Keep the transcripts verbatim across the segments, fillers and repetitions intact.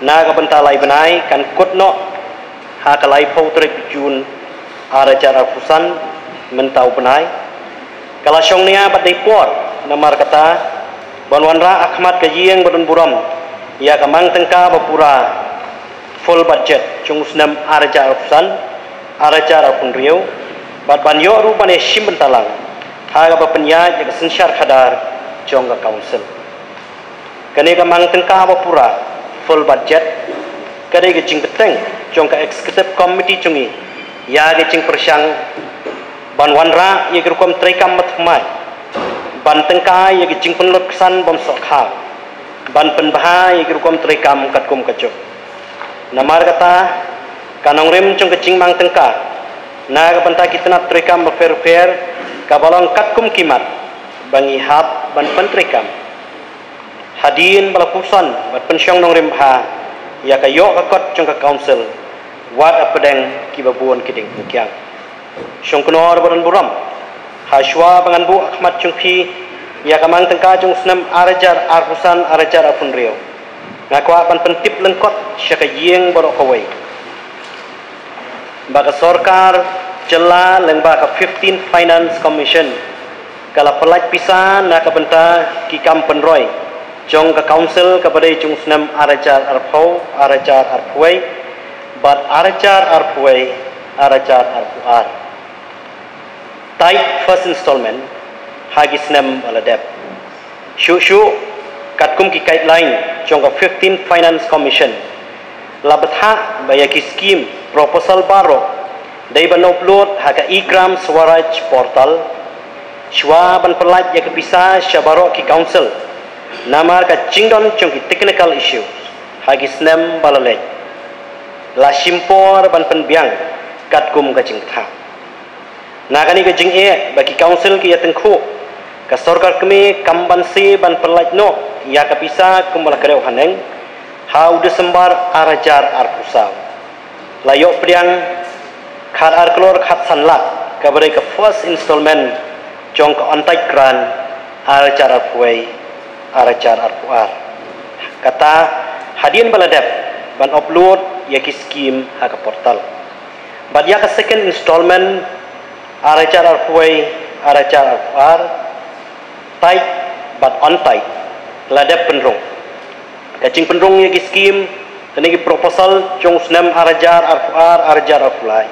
Na ka bynta lai bnai kan kut noh ha ka laiphew tarik Jun ar hajar arphew san mynta u bnai. Ka la shong nia bad dei por namar kata ban wanrah ha khmat ka ïing ba don burom ïa ka mang tyngka ba pura full budget jong u snem ar hajar arphew san ar hajar arphew hynriew bad ban ïoh ruh ban ïashim bynta lang ha kaba pynïaid ïa ka synshar khadar jong ka council. Kane ka mang tyngka ba pura full budget ka dei ka jingbteng jong ka executive committee jong ngi ïa ka jingpyrshang ban wanrah ïa ka rukom treikam ba thymmai, ban tyngkai ïa ka jingpynlut ksan bym sohkha, ban pynbha ïa ka rukom treikam katkum ka juk. Namar kata ka nongrim jong ka jingmang tyngka na ka bynta ki tnat treikam bapher bapher ka ba long katkum ki mat ba ngi hap ban pyntreikam. Hadien ba la puson bad pynshong nongrim bha ïa ka ïoh ka kot jong ka council wat ha pdeng ki ba bun ki dieng ki kiang. Shongknor ba don burom, ha shuwa ba ngan buh ha khmat jong phi ïa ka mang tyngka jong u snem ar hajar arphew san ar hajar arphew hynriew, nga kwah ban pyntip lyngkot sha ka ïing baroh kawei ba ka sorkar jylla lyngba ka fifteenth Finance Commission ka la pyllait pisa na ka bynta ki kam pynroi jong ka council ka ba dei jong u snem ar hajar arphew, ar hajar arphew wei bad ar hajar arphew wei, ar hajar arphew ar. Tait first installment ha ki snem ba la dep. Shuh shuh katkum ki guideline jong ka fifteenth Finance Commission, la bthah ba ïa ki scheme proposal baroh dei ban upload ha ka e-Gram Swaraj portal shuwa ban pyllait ïa ka pisa sha baroh ki council namar ka jingdon jong ki technical issues ha ki snem ba la leit. La shim por ban pynbiang katkum ka jingbthah. Na kane ka jingeh ba ki council ki ïa tyngkhuh, ka sorkar kmie kam banse ban pyllait noh ïa ka pisa kumba la kdew haneng ha u December ar hajar arphew saw. La ïoh pdiang khat ar klur khat san lak ka ba dei ka first installment jong ka Untied Grant ar hajar arphew wei, ar hajar arphew ar. Kata hadien ba la dep ban upload ïa ki scheme ha ka portal. Bad ïa ka second installment ar hajar arphew wei, ar hajar arphew ar, tait bad Untied, la dep pynrung. Ka jingpynrung ïa ki scheme lane ki proposal jong u snem ar hajar arphew ar, ar hajar arphew lai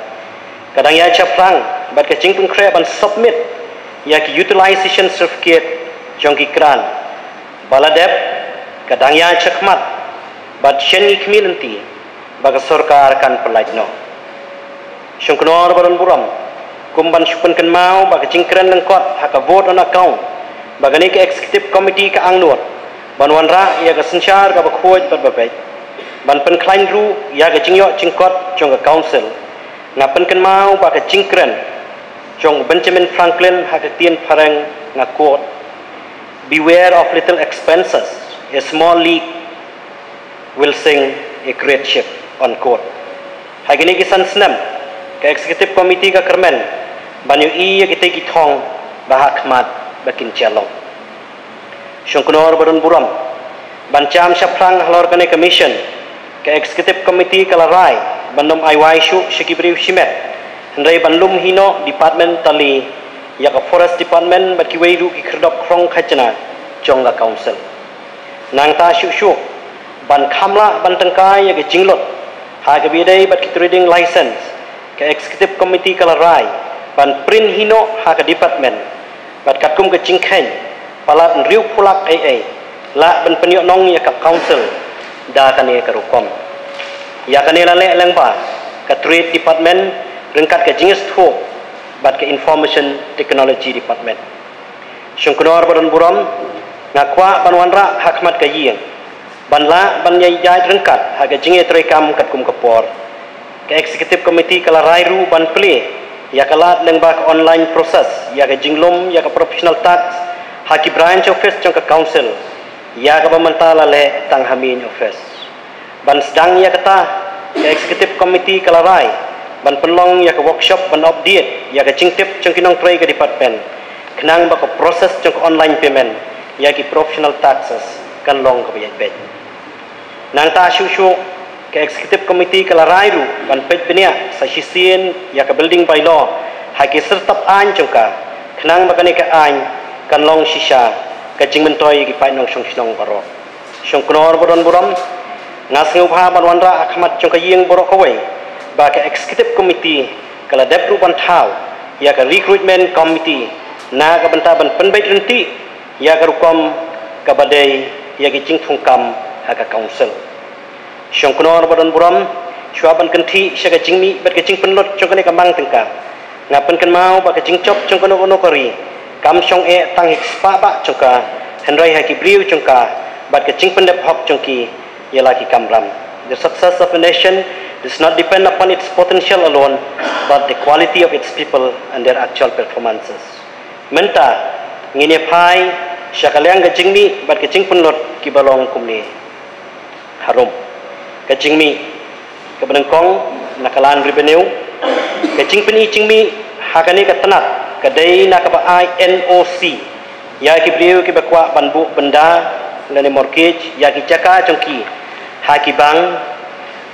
ka dang ïaid shaphrang bad ka jingpynkhreh ban submit ïa ki utilization certificate jong ki grant ba la dep ka dang ïaid shakhmat bad shen ngi khmih lynti ba ka sorkar kan pyllait noh. Shongknor ba don burom, kum ban shu pynkynmaw ba ka jingkren lyngkot ha ka vote on account ba kane ka executive committee ka angnud ban wanrah ïa ka synshar ka ba khuid bad ba beit ban pynkhlaiñ ruh ïa ka jingïoh jingkot jong ka council. Nga pynkynmaw ba ka jingkren jong u Benjamin Franklin ha ka ktien phareng nga quote, "Beware of little expenses, a small leak will sink a great ship," unquote. Ha kine ki san snem ka executive committee ka kyrmen ban ïohi ïa kitei ki thong ba ha khmat ba kin jia long. Shongknor ba don burom, ban jam shaphrang halor kane ka mission, ka executive committee ka la rai ban ym ai wai shuh sha ki briew shimet, hynrei ban lum hi noh department tylli, ïa ka forest department bad kiwei ruh ki khyrdop khrong khajna jong ka council. Nangta shuh shuh ban kham lah ban tyngkai ïa ka jinglut ha kaba ïadei bad ki trading license, ka executive committee ka la rai ban print hi noh ha ka department bad katkum ka jingkheiñ palat hynriew phew lak ei ei lah ban pynïoh nong ïa ka council da kane ka rukom. Ïa kane la leh lyngba ka trade department ryngkat ka jingïathuh bad ka information technology department. Shongknor ba don burom, nga kwah ban wanrah ha khmat ka ïing ban lah ban ïaid ryngkat ha ka jingïatreikam katkum ka por. Ka executive committee ka la rai ruh ban plie ïa ka lad lyngba ka online process ïa ka jinglum ïa ka professional tax ha ki branch office jong ka council, ïa kaba mynta la leh tang ha main office. Ban sdang ïa kata, ka executive committee ka la rai ban pynlong ïa ka workshop ban update ïa ka jingtip jong ki nongtrei ka department, khnang ba ka process jong ka online payment ïa ki professional taxes kan long kaba ïaid beit. Nangta shuh shuh, ka Executive Committee ka la rai ruh ban peit bniah sa shisien ïa ka Building Bylaw ha ki syrtap aiñ jong ka, khnang ba kane ka aiñ kan long shisha ka jingmyntoi ïa ki paid nongshong shnong baroh. Shongknor ba don burom, nga sngewbha ban wanrah ha khmat jong ka ïing baroh kawei ba ka Executive Committee ka la dep ruh ban thaw ïa ka Recruitment Committee na ka bynta ban pynbeit ryntih ïa ka rukom kaba dei ïa ki jingthungkam ha ka Council. Shongknor ba don burom, shuwa ban kynthih sha ka jingmih bad ka jingpynlut jong kane ka mang tyngka, nga pynkynmaw ba ka jingjop jong kano kano ka ri kam shong eh tang ha ki spah bah jong ka, hynrei ha ki briew jong ka bad ka jingpyndep hok jong ki ïa la ki kamram. The success of a nation does not depend upon its potential alone, but the quality of its people and their actual performances. Mynta ngin ïa phai sha ka liang ka jingmih bad ka jingpynlut kiba long kumne. Harum. Ka jingmih kaba nyngkong na ka lan revenue. Ka jingpyni jingmih ha kane ka tnat ka dei na kaba ai N O C ïa ki briew kiba kwah ban buh bynda lane mortgage ïa ki jaka jong ki ha ki bank,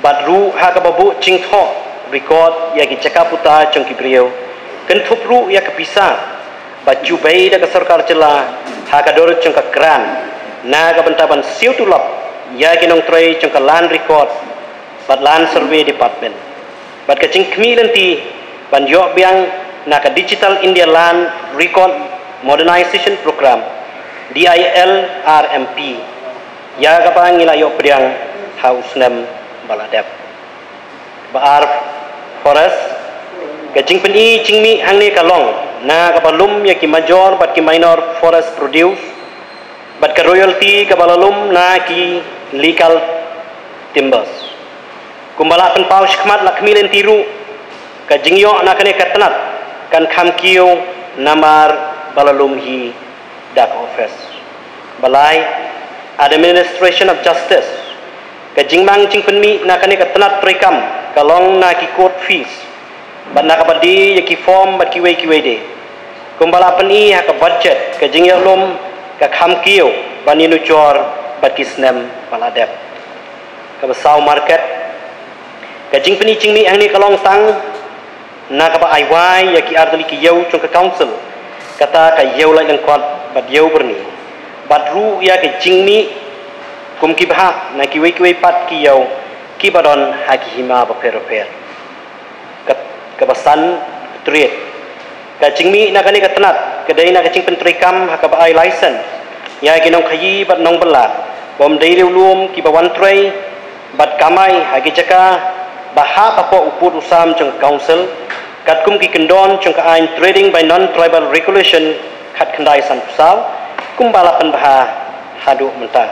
bad ruh ha kaba buh jingthoh record ïa ki jaka puta jong ki briew, kynthup ruh ïa ka pisa ba ju bei da ka sorkar jylla ha ka dur jong ka grant na ka bynta ban siew tulop ïa ki nongtrei jong ka Land Record bad Land Survey Department. Bad ka jingkhmih lynti ban ïoh biang na ka Digital India Land Record Modernization Program, D I L R M P, ïa kaba ngi la ïoh pdiang ha u snem ba la dep. Ba ar, forest. Ka jingpyni jingmih hangne ka long na kaba lum ïa ki major bad ki minor forest produce bad ka royalty kaba la lum na ki legal timbers. Kumba la pynpaw shakhmat, la khmih lynti ruh, ka jingïoh na kane ka tnat kan kham kiew namar ba la lum hi da ka office. Ba lai, administration of justice. Ka jingmang jingpynmih na kane ka tnat treikam ka long na ki court fees bad na kaba die ïa ki form bad kiwei kiwei de. Kumba la pyni ha ka budget, ka jingïalum ka kham kiew ban ïanujor bad ki snem ba la dep. Kaba saw, market. Ka jingpyni jingmih hangne ka long tang na kaba ai wai ïa ki artylli ki ïew jong ka council, kata ka ïew laitlyngkot bad ïew byrni, bad ruh ïa ka jingmih kum ki bhah na kiwei kiwei pat ki ïew kiba don ha ki hima bapher bapher. Ka, kaba san, trade. Ka jingmih na kane ka tnat ka dei na ka jingpyntreikam ha kaba ai license ïa ki nongkhaïi bad nongbylla bym dei riewlum kiba wan trei bad kamai ha ki jaka ba hap hapoh u pud u sam jong ka council, katkum ki kyndon jong ka aiñ Trading by Non-Tribal Regulation khatkhyndai sanphew saw, kumba la pynbha haduh mynta.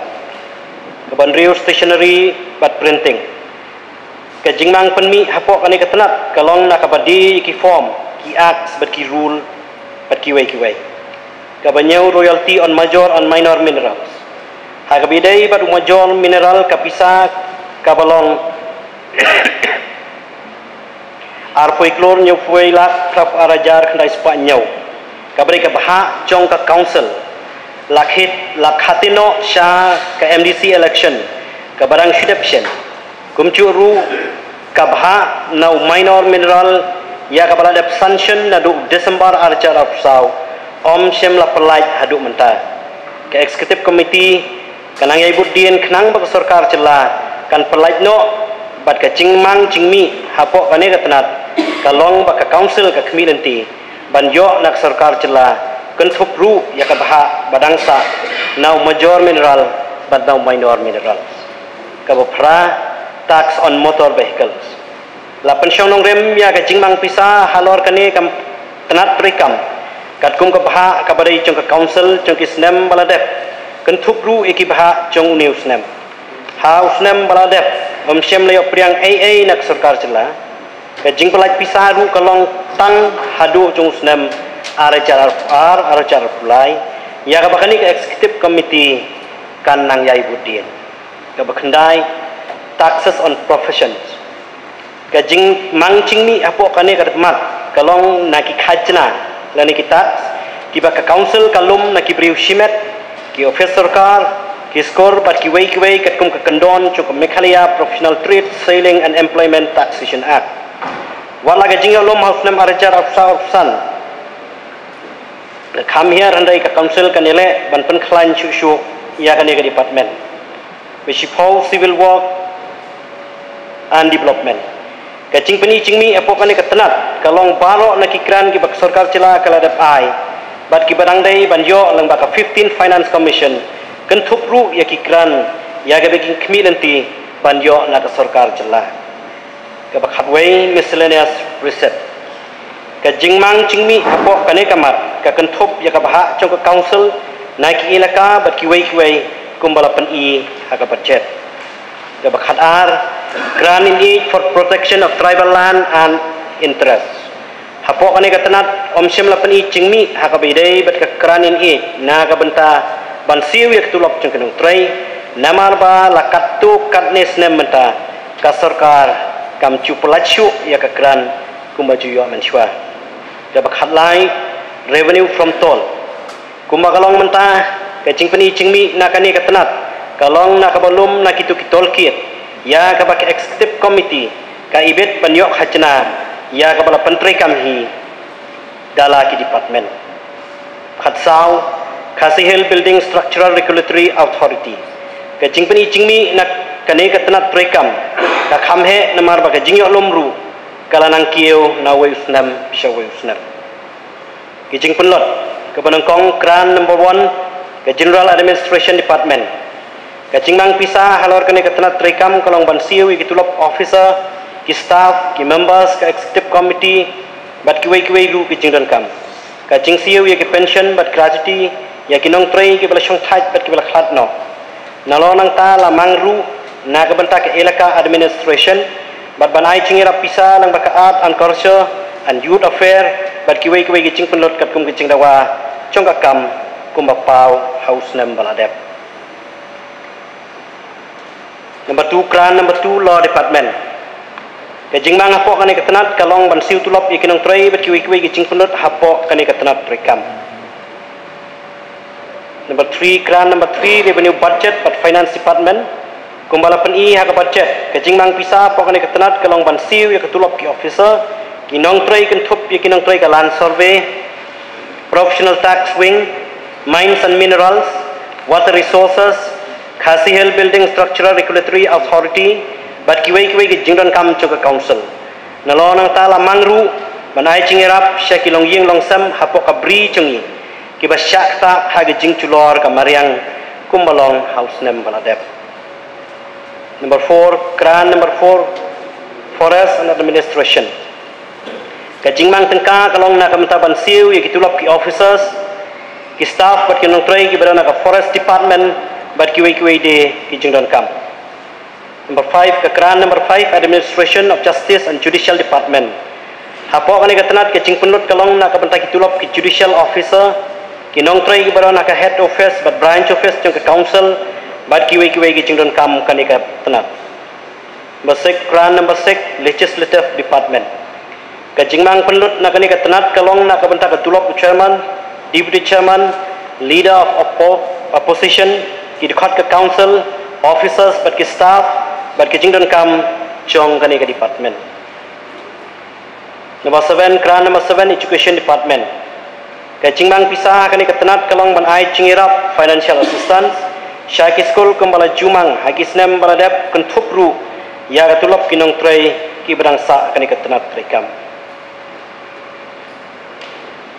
Kaba hynriew, stationery bad printing. Ka jingmang pynmih hapoh kane ka tnat ka long na kaba die ïa ki form, ki acts bad ki rule bad kiwei kiwei. Kaba hynñiew, royalty on major and minor minerals. Ha kaba ïadei bad u major mineral, ka pisa kaba long arphew klur hynñiewphew lak phraphew ar hajar khyndai spah hynñiew, kaba dei ka bhah jong ka council, la khit, la khatin noh sha ka M D C election kaba dang shu dep shen. Kumjuh ruh ka bhah na u minor mineral ïa kaba la dep sanction naduh December ar hajar arphew saw, ym shym la pyllait haduh mynta. Ka executive committee ka nang ïai bud dien khnang ba ka sorkar jylla kan pyllait noh bad ka jingmang jingmih hapoh kane ka tnat ka long ba ka council ka khmih lynti ban ïoh na ka sorkar jylla, kynthup ruh ïa ka bhah ba dang sah na u major mineral bad na u minor mineral. Kaba phra, tax on motor vehicles. La pynshong nongrim ïa ka jingmang pisa halor kane ka tnat treikam, katkum ka bhah kaba dei jong ka council jong ki snem ba la dep, kynthup ruh ïa ki bhah jong une u snem. Ha u snem ba la dep, ym shym la ïoh pdiang ei ei na ka sorkar jylla. Ka jingpyllait pisa ruh ka long tang haduh jong u snem ar hajar arphew ar, ar hajar arphew lai, ïa kaba kane ka executive committee kan nang ïai bud dien. Kaba khyndai, taxes on professions. Ka jingmang jingmih hapoh kane ka khmat ka long na ki khajna lane ki tax kiba ka council ka lum na ki briew shimet, ki office sorkar, ki skur bad kiwei kiwei katkum ka kyndon jong ka Meghalaya Professional Trade, Selling and Employment Taxation Act. Wat la ka jingïohlum ha u snem ar hajar arphew saw arphew san, ka kham hiar hynrei ka Council kan ïaleh ban pynkhlaiñ shuh shuh ïa kane ka department. Ba shiphew, Civil Work and Development. Ka jingpyni jingmih hapoh kane ka tnat ka long baroh na ki grant kiba ka sorkar jylla ka la dep ai bad kiba dang dei ban ïoh lyngba ka fifteenth Finance Commission, kynthup ruh ïa ki grant ïa kaba ki khmih lynti ban ïoh na ka sorkar jylla. Kaba khatwei, Miscellaneous Receipt. Ka jingmang jingmih hapoh kane ka mat ka kynthup ïa kaba hap jong ka Council na ki elaka bad kiwei kiwei kumba la pyni ha ka budget. Kaba khatar, Grant in Aid for Protection of Tribal Land and Interest. Hapoh kane ka tnat ym shym la pyni jingmih ha kaba ïadei bad ka Grant in Aid na ka bynta ban siew ïa ka tulop jong ki nongtrei, namar ba la katto katne snem mynta ka sorkar kam ju pyllait shuh ïa ka grant kumba ju ïoh mynshuwa. Kaba khatlai, Revenue from Toll. Kumba ka long mynta, ka jingpyni jingmih na kane ka tnat ka long na kaba lum na kito ki toll gate ïa kaba ka Executive Committee ka ibit ban ïoh khajna ïa kaba la pyntreikam hi da la ki department. Khatsaw, Khasi Hills Building Structural Regulatory Authority. Ka jingpyni jingmih na kane ka tnat treikam ka kham heh namar ba ka jingïohlum ruh ka la nang kiew na uwei u snem sha uwei u snem. Ki jingpynlut, kaba nyngkong, Grant number one, ka General Administration Department. Ka jingmang pisa halor kane ka tnat treikam ka long ban siew ïa ki tulop officer, ki staff, ki members ka Executive Committee bad kiwei kiwei ruh ki jingdonkam. Ka jingsiew ïa ki pension bad gratuity ïa ki nongtrei kiba la shongthait bad kiba la khlad noh. Nalor nangta la mang ruh na ka bynta ka elaka administration bad ban ai jingïarap pisa lyngba ka Art and Culture and Youth Affair bad kiwei kiwei ki jingpynlut katkum ki jingdawa jong ka kam kumba paw ha u snem ba la dep. Number two, Grant number two, Law Department. Ka jingmang hapoh kane ka tnat ka long ban siew tulop ïa ki nongtrei bad kiwei kiwei ki jingpynlut hapoh kane ka tnat treikam. Number three, Grant number three, Revenue Budget bad Finance Department. Kumba la pyni ha ka budget, ka jingmang pisa hapoh kane ka tnat ka long ban siew ïa ka tulop ki officer, ki nongtrei kynthup ïa ki nongtrei ka Land Survey, Professional Tax Wing, Mines and Minerals, Water Resources, Khasi Hills Building Structural Regulatory Authority bad kiwei kiwei ki jingdonkam jong ka Council. Nalor nangta la mang ruh ban ai jingïarap sha ki longïing longsem hapoh ka bri jong ngi kiba shah ktah ha ka jingjulor ka mariang kumba long ha u snem ba la dep. Number four, Grant number four, Forest and Administration. Ka jingmang tyngka ka long na ka bynta ban siew ïa ki tulop ki officers, ki staff bad ki nongtrei kiba don ha ka Forest Department bad kiwei kiwei de ki jingdonkam. Number five, ka Grant number five, Administration of Justice and Judicial Department. Hapoh kane ka tnat ka jingpynlut ka long na ka bynta ki tulop ki judicial officer, ki nongtrei kiba don ha ka head office bad branch office jong ka Council bad kiwei kiwei ki jingdonkam kane ka tnat. Number six, Grant number six, Legislative Department. Ka jingmang pynlut na kane ka tnat ka long na ka bynta ka tulop u Chairman, Deputy Chairman, Leader of Oppo- Opposition, ki dkhot ka Council, officers bad ki staff bad ki jingdonkam jong kane ka department. Number seven, Grant number seven, Education Department. Ka jingmang pisa ha kane ka tnat ka long ban ai jingïarap, financial assistance, sha ki skul kumba la ju mang ha ki snem ba la dep kynthup ruh ïa ka tulop ki nongtrei kiba dang sah ha kane ka tnat treikam.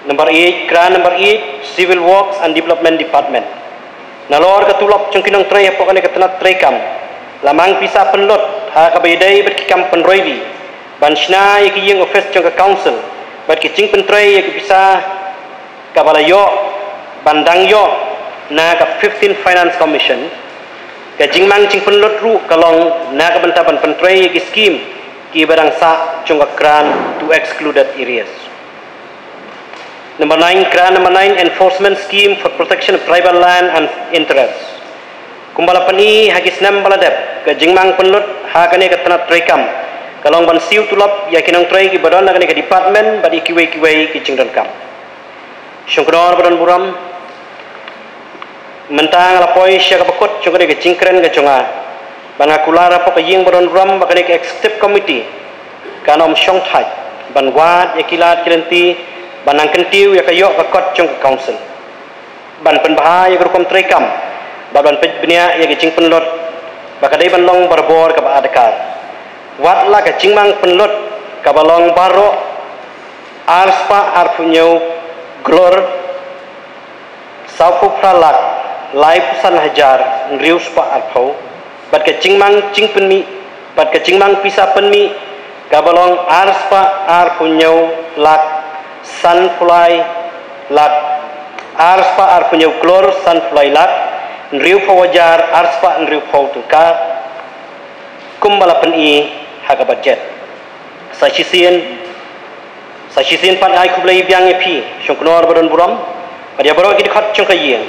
Number eight, Grant number eight, Civil Works and Development Department. Nalor ka tulop jong ki nongtrei hapoh kane ka tnat treikam, la mang pisa pynlut ha kaba ïadei bad ki kam pynroi bih ban shna ïa ki ïing office jong ka Council bad ki jingpyntrei ïa ki pisa kaba la ïoh ban dang ïoh na ka fifteenth Finance Commission. Ka jingmang jingpynlut ruh ka long na ka bynta ban pyntrei ïa ki skim kiba dang sah jong ka Grant to Excluded Areas. Number nine, Grant number nine, Enforcement Scheme for Protection of Tribal Land and Interests. Kumba la pyni ha ki snem ba la dep, ka jingmang pynlut ha kane ka tnat treikam ka long ban siew tulop ïa ki nongtrei kiba don ha kane ka department bad ïa kiwei kiwei ki jingdonkam. Shongknor ba don burom, Mynta nga la poi sha kaba kut jong kane ka jingkren ka jong nga, ba nga kular hapoh ka ïing ba don burom ba kane ka executive committee kan ym shong thait ban wad ïa ki lad ki lynti ban nang kyntiew ïa ka ïoh ka kot jong ka council, ban pynbha ïa ka rukom treikam bad ban peit bniah ïa ka jingpynlut ba ka dei ban long barabor kaba adkar. Wat la ka jingmang pynlut kaba long baroh ar spah arphew hynñiew klur sawphew phra lak laiphew san hajar hynriew spah arphew, bad ka jingmang jingpynmih bad ka jingmang pisa pynmih kaba long ar spah arphew hynñiew lak sanphew lai lak ar spah arphew hynñiew klur sanphew lai lak hynriewphew hajar ar spah hynriewphew tyngka, kumba la pyni ha ka budget. Sa shisien, sa shisien pat nga ai khublei biang ïa phi shongknor ba don burom bad ïa baroh ki dkhot jong ka ïing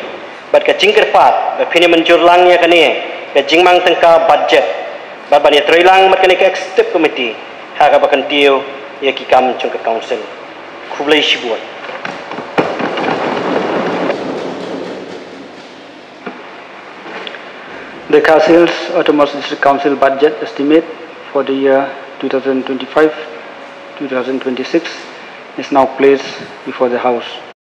bad ka jingkyrpad ba phin ïa mynjur lang ïa kane ka jingmang tyngka budget bad ban ïa trei lang bad kane ka executive committee ha kaba kyntiew ïa ki kam jong ka council. Khublei shibun. The Khasi Hills Autonomous District Council budget estimate for the year two thousand twenty-five two thousand twenty-six is now placed before the House.